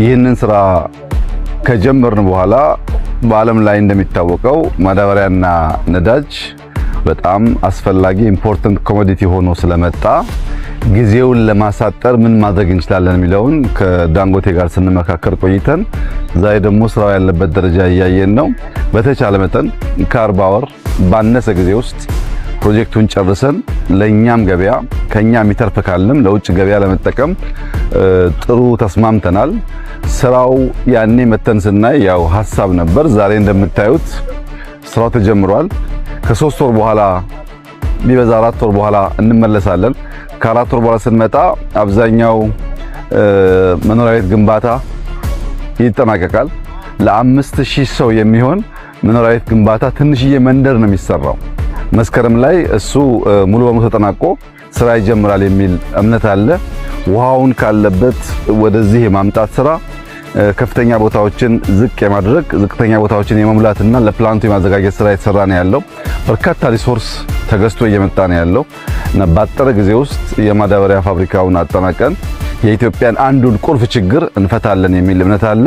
ይህንን ስራ ከጀመርን በኋላ በዓለም ላይ እንደሚታወቀው ማዳበሪያና ነዳጅ በጣም አስፈላጊ important commodity ሆኖ ስለመጣ ጊዜውን ለማሳጠር ምን ማድረግ እንችላለን የሚለውን ከዳንጎቴ ጋር ስንመካከር ቆይተን ዛሬ ደግሞ ስራው ያለበት ደረጃ እያየን ነው። በተቻለ መጠን ከ40 ወር ባነሰ ጊዜ ውስጥ ፕሮጀክቱን ጨርሰን ለኛም ገበያ፣ ከኛ የሚተርፍ ካለም ለውጭ ገበያ ለመጠቀም ጥሩ ተስማምተናል። ስራው ያኔ መተን ስናይ ያው ሀሳብ ነበር። ዛሬ እንደምታዩት ስራው ተጀምሯል። ከ3 ወር በኋላ፣ ቢበዛ 4 ወር በኋላ እንመለሳለን። ከ4 ወር በኋላ ስንመጣ አብዛኛው መኖሪያ ቤት ግንባታ ይጠናቀቃል። ለ5,000 ሰው የሚሆን መኖሪያ ቤት ግንባታ ትንሽዬ መንደር ነው የሚሰራው። መስከረም ላይ እሱ ሙሉ በሙሉ ተጠናቆ ስራ ይጀምራል የሚል እምነት አለ። ውሃውን ካለበት ወደዚህ የማምጣት ስራ፣ ከፍተኛ ቦታዎችን ዝቅ የማድረግ፣ ዝቅተኛ ቦታዎችን የመሙላትና ለ plant ኡ የማዘጋጀት ስራ የተሰራ ነው ያለው። በርካታ resource ተገዝቶ እየመጣ ነው ያለው እና ባጠረ ጊዜ ውስጥ የማዳበሪያ ፋብሪካውን አጠናቀን የኢትዮጵያን አንዱን ቁልፍ ችግር እንፈታለን የሚል እምነት አለ።